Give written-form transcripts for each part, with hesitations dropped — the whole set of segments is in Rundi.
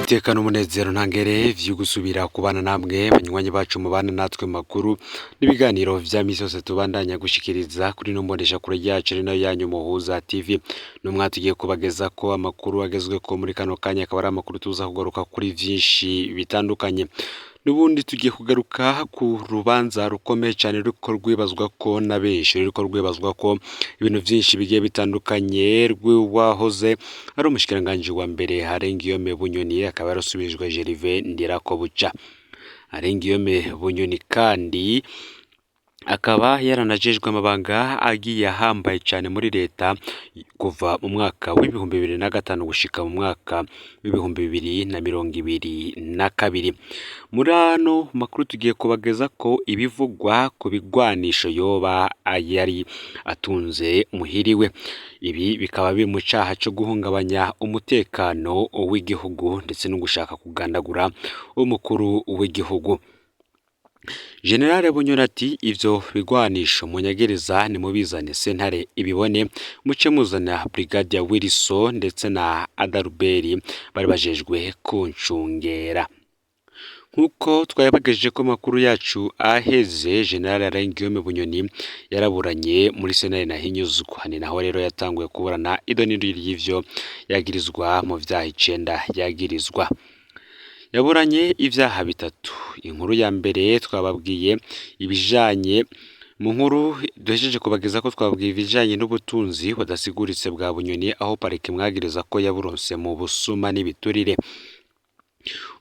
Iteka n'umunezero ntangere vyo gusubira kubana namwe banywanyi bacu mubana natwe mu makuru n'ibiganiro vya misi yose tubandanya gushikiriza kuri ino mboneshakure yacu ari nayo yanyu Muhuza TV. N'umwa tugiye kubagezako amakuru agezweko muri kano kanya, akaba ari amakuru tuza kugaruka kuri vyinshi bitandukanye. N'ubundi tugiye kugaruka ku rubanza rukomeye cane ruriko rwibazwako na benshi, ruriko rwibazwako ibintu vyinshi bigiye bitandukanye, rw'uwahoze ari umushikiranganji wa mbere Harengiyome Bunyoni, akaba yarasubijwe Gervais Ndirakobuca. Harengiyome Bunyoni kandi akaba yaranajejwe amabanga agiye ahambaye cane muri leta kuva mu mwaka w'2005 gushika mu mwaka w'2022. Muri ano makuru tugiye kubagezako ibivugwa ku bigwanisho yoba yari atunze muhiriwe. Ibi bikaba biri mu caha co guhungabanya umutekano w'igihugu ndetse no gushaka kugandagura umukuru w'igihugu. Generale Bunyoni ati ivyo bigwanisho munyagereza nimubizane sentare ibibone, muce muzana Brigadier Wilson ndetse na Adalbert bari bajejwe kuncungera. Nk'uko twayabagejeje ko amakuru yacu aheze, General Alain Guillaume Bunyoni yaraburanye muri sentare Ntahinyuzwa. Ni naho rero yatanguye kuburana idonido ry'ivyo yagirizwa mu vyaha 9 yagirizwa. Yaburanye ivyaha bitatu. Inkuru ya mbere twababwiye ibijanye mu nkuru duhejeje kubageza ko twababwiye ibijanye n'ubutunzi budasiguritse bwa Bunyoni, aho parike mwagiriza ko yaburonse mu busuma n'ibiturire.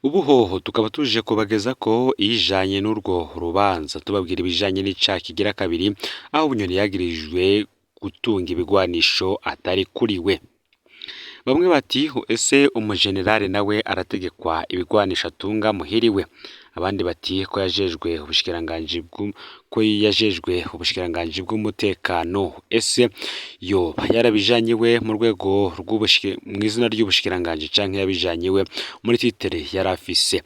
Ubu hoho tukaba tuje kubageza ko ijanye n'urwo rubanza, tubabwira ibijanye n'icaha kigira kabiri, aho Bunyoni yagirijwe gutunga ibigwanisho atari kuriwe. Bamwe bati ese umujenerale nawe arategekwa ibigwanisho atunga muhiriwe? Abandi bati ko yajejwe ubushikiranganji ko yajejwe ubushikiranganji bw'umutekano, ese yoba yarabijanye iwe mu rwego mw'izina ry'ubushikiranganji canke yabijanye iwe muri titere yari afise?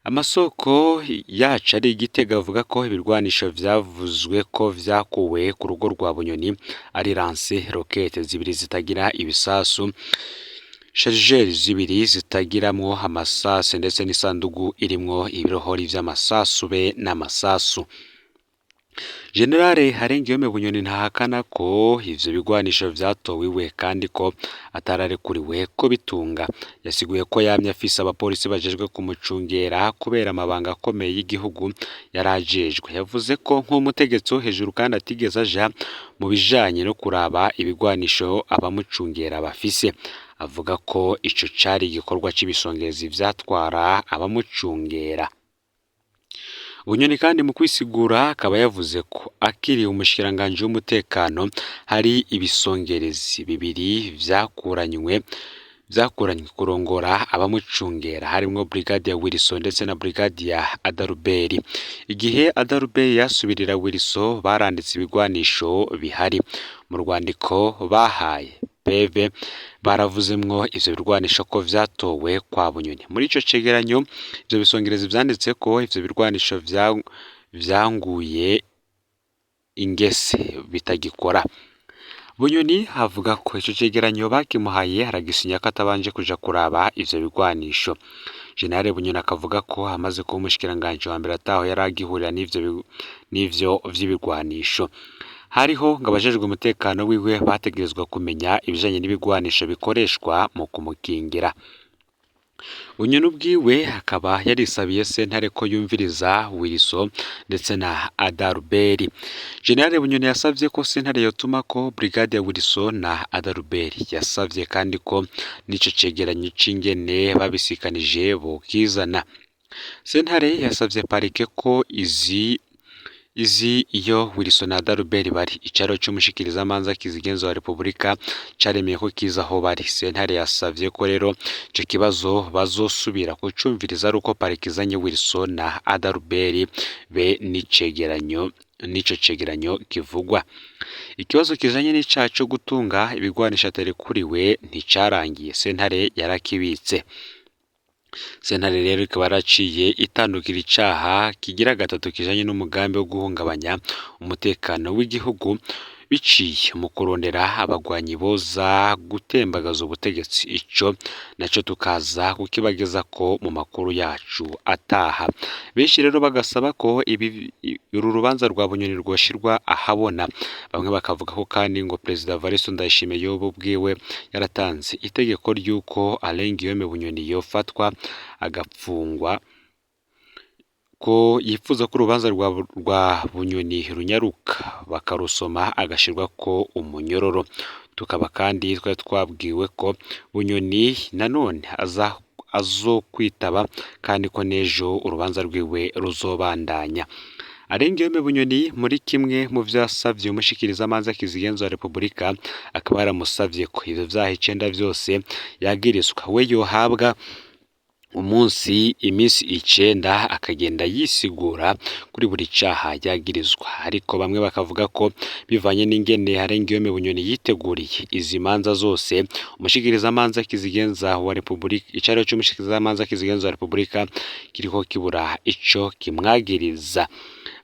Amasoko yacu ari i Gitega avuga ko ibirwanisho vyavuzwe ko vyakuwe ku rugo rwa Bunyoni ari lance rokete zibiri zitagira ibisasu, chargeur zibiri zitagiramwo amasasu ndetse n'isandugu irimwo ibirohori vy'amasasu be n'amasasu. Generale Harengiyome Bunyoni ntahakana ko ivyo bigwanisho vyatowe iwe kandi ko atararekuriwe ko bitunga. Yasiguye ko yamye afise abapolisi bajejwe kumucungera kubera amabanga akomeye y'igihugu yarajejwe. Yavuze ko nk'umutegetsi wo hejuru kandi atigeze aja mu bijanye no kuraba ibigwanisho abamucungera bafise. Avuga ko ico cari igikorwa c'ibisongezi vyatwara abamucungera. Bunyoni kandi mu kwisigura akaba yavuze ko akiri umushikiranganji w'umutekano hari ibisongerezi bibiri vyakuranywe kurongora abamucungera, harimwo Brigadier Wilson ndetse na Brigadier Adalbert. Igihe Adalbert yasubirira Wilson baranditse ibigwanisho bihari. Mu rwandiko bahaye PV baravuzemwo ivyo birwanisho ko vyatowe kwa Bunyoni. Muri ico cegeranyo ivyo bisongerezi vyanditse ko ivyo birwanisho vyanguye ingese bitagikora. Bunyoni avuga ko ico cegeranyo bakimuhaye aragisinya ko atabanje kuja kuraba ivyo bigwanisho. Generale Bunyoni akavuga ko amaze kuba umushikiranganji wa mbere ataho yari agihurira n'ivyo vy'ibigwanisho. Hariho ngo abajejwe umutekano wiwe bategerezwa kumenya ibijanye n'ibigwanisho bikoreshwa mu kumukingira. Bunyoni ubwiwe akaba yarisabiye sentare ko yumviriza Wilson ndetse na Adalbert. Generale Bunyoni yasavye ko sentare yotuma ko Brigadier Wilson na Adalbert. Yasavye kandi ko n'ico cegeranyo c'ingene babisikanije bokizana. Sentare yasavye parike ko izi iyo Wilson na Adalbert bari. Icaro c'umushikirizamanza kizigenza wa Republika caremeye ko kiza aho bari. Sentare yasavye ko rero ico kibazo bazosubira kucumviriza ari uko parike izanye Wilson na Adalbert be n'icegeranyo n'ico cegeranyo kivugwa. Ikibazo kijanye n'icaha co gutunga ibigwanisho atarekuriwe nticarangiye, sentare yarakibitse. Sentare rero ikaba yaraciye itandukira icaha kigira gatatu kijanye n'umugambi wo guhungabanya umutekano w'igihugu. biciye mu kurondera abagwanyi boza gutembagaza ubutegetsi. Ico naco tukaza kukibagezako mu makuru yacu ataha. Benshi rero bagasaba ko uru rubanza rwa Bunyoni rwoshirwa ahabona. Bamwe bakavuga ko kandi ngo Perezida Evariste Ndayishimiye yoba ubwiwe yaratanze itegeko ry'uko Alain Guillaume Bunyoni yofatwa agapfungwa, ko yifuza ko urubanza rwa Bunyoni runyaruka bakarusoma agashirwako umunyororo. Tukaba kandi twari twabwiwe ko Bunyoni nanone azokwitaba kandi ko n'ejo urubanza rwiwe ruzobandanya. Alain Guillaume Bunyoni muri kimwe mu vyo yasavye umushikirizamanza kizigenza wa Repubulika, akaba yaramusavye ko ivyo vyaha 9 vyose yagirizwa we yohabwa umunsi iminsi 9 akagenda yisigura kuri buri caha yagirizwa. Ariko bamwe bakavuga ko bivanye n'ingene Alain Guillaume Bunyoni yiteguriye izi manza zose, umushikirizamanza kizigenza wa Repubulika, icariho c'umushikirizamanza kizigenza wa Repubulika kiriko kibura ico kimwagiriza,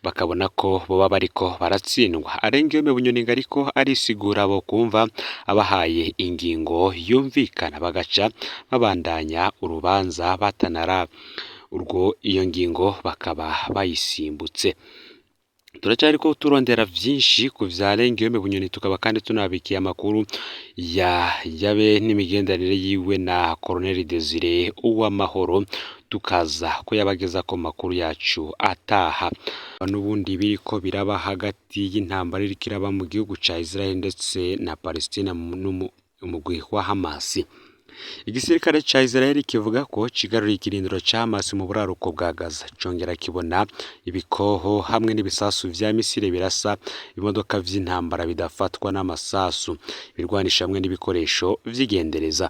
bakabona ko boba bariko baratsindwa. Alain Guillaume Bunyoni ngo ariko arisigura, bo kumva abahaye ingingo yumvikana bagaca babandanya urubanza batanara urwo iyo ngingo bakaba bayisimbutse. Turacariko turondera vyinshi ku vya Alain Guillaume Bunyoni, tukaba kandi tunabikiye amakuru ya yabe n'imigenderanire yiwe na Colonel Desire Uwamahoro, tukaza kuyabagezako mu makuru yacu ataha. N'ubundi biriko biraba hagati y'intambara iriko iraba mu gihugu ca Israel ndetse na Palestina n'umugwi wa Hamas. Igisirikare ca Israel kivuga ko cigaruriye ikirindiro ca Hamas mu buraruko bwa Gaza, congera kibona ibikoho hamwe n'ibisasu vya misile birasa imodoka vy'intambara bidafatwa n'amasasu, ibirwanisho hamwe n'ibikoresho vy'igendereza.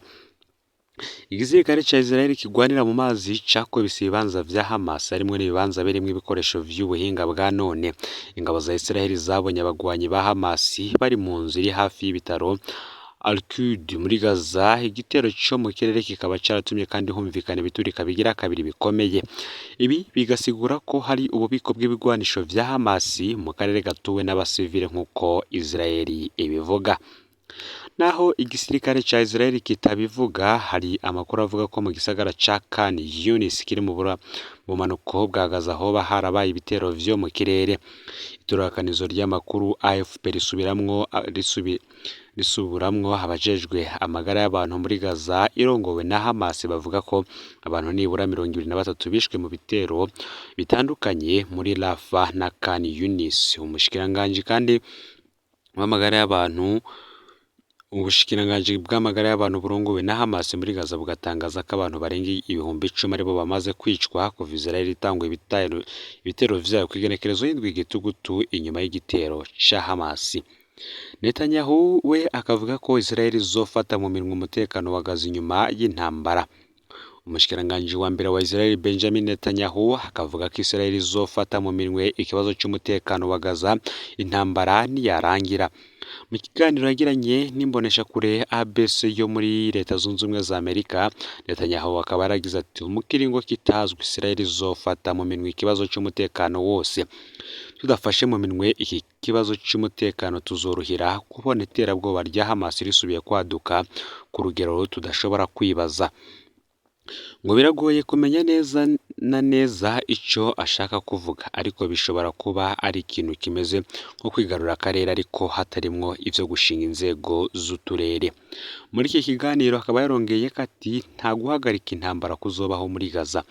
Igisirikare ca Israel kigwanira mu mazi cakubise ibibanza vya Hamas harimwo n'ibibanza birimwo ibikoresho vy'ubuhinga bwa none. Ingabo za Israel zabonye abagwanyi ba Hamas bari mu nzu iri hafi y'ibitaro Al-Quds muri Gaza. Igitero co mu kirere kikaba caratumye kandi humvikana ibiturika bigira kabiri bikomeye. Ibi bigasigura ko hari ububiko bw'ibigwanisho vya Hamas mu karere gatuwe n'abasivile nk'uko Israel ibivuga. Naho igisirikare ca Israel kitabivuga, hari amakuru avuga ko mu gisagara ca Khan Yunis kiri mu bumanuko bwa Gaza hoba harabaye ibitero vyo mu kirere. Itororokanizo ry'amakuru AFP risubiramwo abajejwe amagara y'abantu muri Gaza irongowe na Hamas bavuga ko abantu nibura 23 bishwe mu bitero bitandukanye muri Rafah na Khan Yunis. Umushikiranganji kandi w'amagara y'abantu, ubushikiranganji bw'amagara y'abantu burongowe na Hamas muri Gaza bugatangaza ko abantu barenga 10,000 aribo bamaze kwicwa kuva Israel itanguye ibitero vyayo kw'igenekerezo y'indwi Gitugutu inyuma y'igitero ca Hamas. Netanyahu we akavuga ko Israel izofata mu minwe umutekano wa Gaza inyuma y'intambara. Umushikiranganji wa mbere wa Israel Benjamin Netanyahu akavuga ko Israel izofata mu minwe ikibazo c'umutekano wa Gaza intambara niyarangira. Mu kiganiro yagiranye n'imboneshakure ABC yo muri Leta Zunze Ubumwe za Amerika, Netanyahu akaba yaragize ati: mu kiringo kitazwi Israel izofata mu minwe ikibazo c'umutekano wose. Tudafashe mu minwe iki kibazo c'umutekano tuzorohera kubona iterabwoba rya Hamas risubiye kwaduka ku rugero tudashobora kwibaza. Ngo biragoye kumenya neza na neza ico ashaka kuvuga, ariko bishobora kuba ari ikintu kimeze nko kwigarurira akarere ariko hatarimwo ivyo gushinga inzego z'uturere. Muri iki kiganiro akaba yarongeye ko ati nta guhagarika intambara kuzobaho muri Gaza,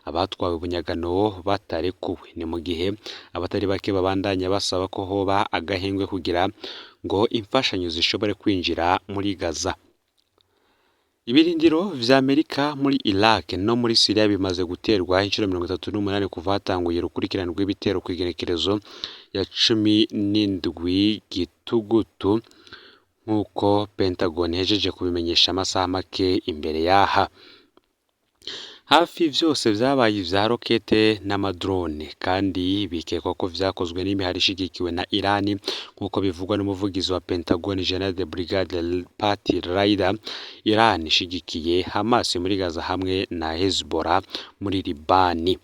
abatwawe bunyagano batarekuwe. Ni mu gihe abatari bake babandanya basaba ko hoba agahengwe kugira ngo imfashanyo zishobore kwinjira muri Gaza. Ibirindiro vya Amerika muri Iraq no muri Syria bimaze guterwa inshuro 38 kuva hatanguye urukurikirane rw'ibitero kw'igenekerezo ya 17 Gitugutu, nk'uko Pentagon ihejeje kubimenyesha amasaha make imbere yaha. Hafi vyose vyabaye ivya rokete n'amadrone, kandi bikekwa ko vyakozwe n'imihari ishigikiwe na Iran, nk'uko bivugwa n'umuvugizi wa Pentagon General de Brigade Pat Ryder. Iran ishigikiye Hamas muri Gaza hamwe na Hezbollah muri Libani.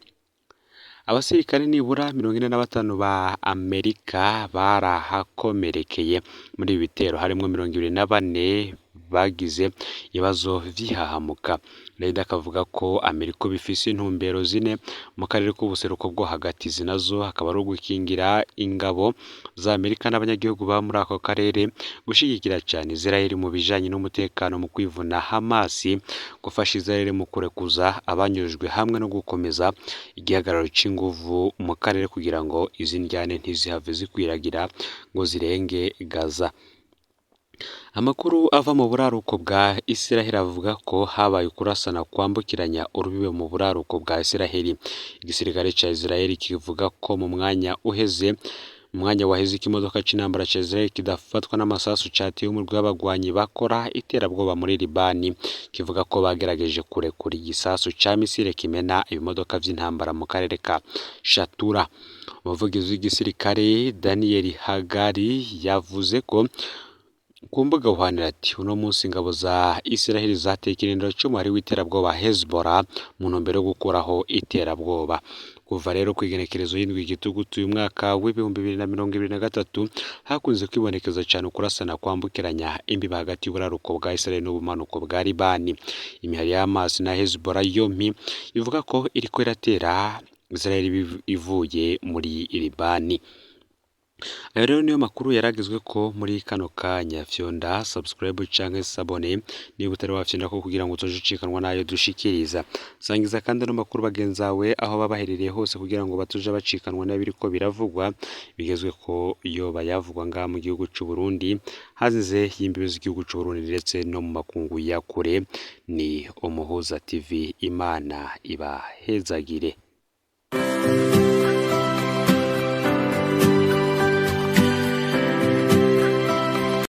Abasirikare nibura 45 ba Amerika barahakomerekeye muri ibi bitero, harimwo 24 bagize ibibazo vy'ihahamuka. Ryder akavuga ko Amerika bifise intumbero zine mu karere k'ubuseruko bwo hagati, izi nazo hakaba ari ugukingira ingabo za Amerika n'abanyagihugu baba muri ako karere, gushigikira cane Israel mu bijanye n'umutekano mu kwivuna Hamas, gufasha Israel mu kurekuza abanyurujwe hamwe no gukomeza igihagararo c'inguvu mu karere kugira ngo izi ndyane ntizihave zikwiragira ngo zirenge Gaza. Amakuru ava mu buraruko bwa Israel avuga ko habaye ukurasana kwambukiranya urubibe mu buraruko bwa Israel. Igisirikare ca Israel kivuga ko mu mwanya uheze mu mwanya waheze ikimodoka c'intambara ca Israel kidafatwa n'amasasu cateye umurwi w'abagwanyi bakora iterabwoba muri Libani. Kivuga ko bagerageje kurekura igisasu ca misile kimena ibimodoka vy'intambara mu karere ka Shatura. Umuvugizi w'igisirikare Daniel Hagari yavuze ko ku mbuga buhwanira ati: "Uno munsi ingabo za Israel zateye ikirindiro c'umuhari w'iterabwoba Hezbollah mu ntumbero yo gukuraho iterabwoba." Kuva rero kw'igenekerezo y'indwi Gitugutu uyu mwaka w'2023 hakunze kwibonekeza cane ukurasana kwambukiranya imbibe hagati y'uburaruko bwa Israel n'ubumanuko bwa Libani. Imihari ya Hamas na Hezbollah yompi ivuga ko iriko iratera Israel ivuye muri Libani. Ayo rero niyo makuru yaragezwe ko muri kano kanya. Fyonda subscribe canke s'abonner niba utari wafyonda ko kugira ngo utoje ucikanwa nayo dushikiriza. Sangiza kandi ano makuru bagenzawe aho baba baherereye hose kugira ngo batoje bacikanwa n'abiriko biravugwa bigezwe ko yoba yavugwa ngaha mu gihugu c'u Burundi, hanze y'imbibe z'igihugu c'u Burundi ndetse no mu makungu ya kure. Ni Umuhuza TV, Imana ibahezagire.